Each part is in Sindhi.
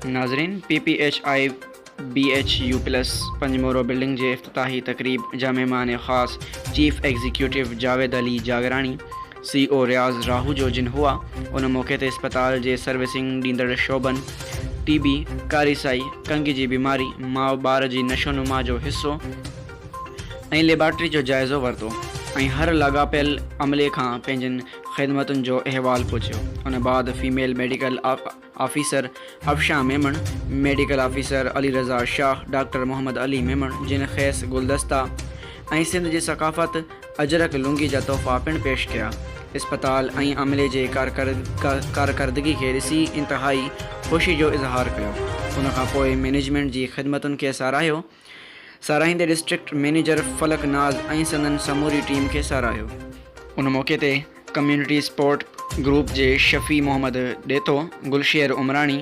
ناظرين P P H I B H U plus Panjmoro building جي افتتاحي تقريب جا مهمان خاص chief executive Javed Ali Jagrani, C O Riaz Rahujo جن هئا. ان موقعي تي اسپتال جي سروسنگ ڏيندڙ شعبن ٽي بي، ڪاري سائي، ڪنگي جي بيماري، ماء ٻار جي نشونما جو حصو ۽ ليبارٽري جو جائزو ورتو ۽ هر لاڳاپيل عملي کان پنهنجين خدمتن جو احوال پڇيو. ان بعد female medical officer Afshan Memon, medical officer Ali Raza Shah, doctor Muhammad Ali Memon جن کيس گلدستا ۽ سنڌ جي ثقافت اجرڪ لنگي جا تحفا پڻ پيش ڪيا. اسپتال ۽ عملي جي ڪارڪردگي کي ڏسي انتهائي خوشي جو اظهار ڪيو. ان کان پوء مئنيجمينٽ جي خدمتن کي ساراهيو. ساراهيندي ڊسٽرڪٽ مئنيجر فلڪ ناز ۽ سندن سموري ٽيم کي ساراهيو. ان موقعي تي ڪميونٽي سپورٽ گروپ جي شفيع محمد ڏيٿو، گلشير عمراڻي،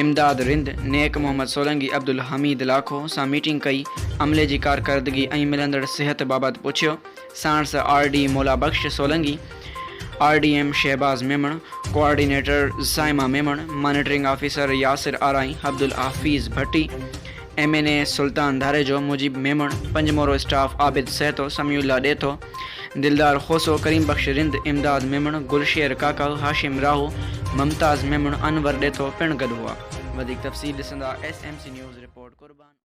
امداد رند، نيڪ محمد سولنگي، عبدالحميد لاکو سان ميٽنگ ڪئي، عملي جي ڪارڪردگي ۽ ملندڙ صحت بابت پڇيو، ساڻس R D Mola Bakhsh Solangi, R D M Shahbaz Memon, coordinator Saima Memon, monitoring officer Yasir Arain, Abdul Hafeez Bhatti, M N A Sultan Dharejo, Mujeeb Memon, Panjmoro staff Abid Sahito, Samiullah Detho, Dildar Khoso, Karim Bakhsh Rind, Imdad Memon, Gulsher Kaka, Hashim Rahu, Mumtaz Memon, Anwar Detho پڻ گڏ هئا. وڌيڪ تفصيل ڏسندا S M C news report Qurban.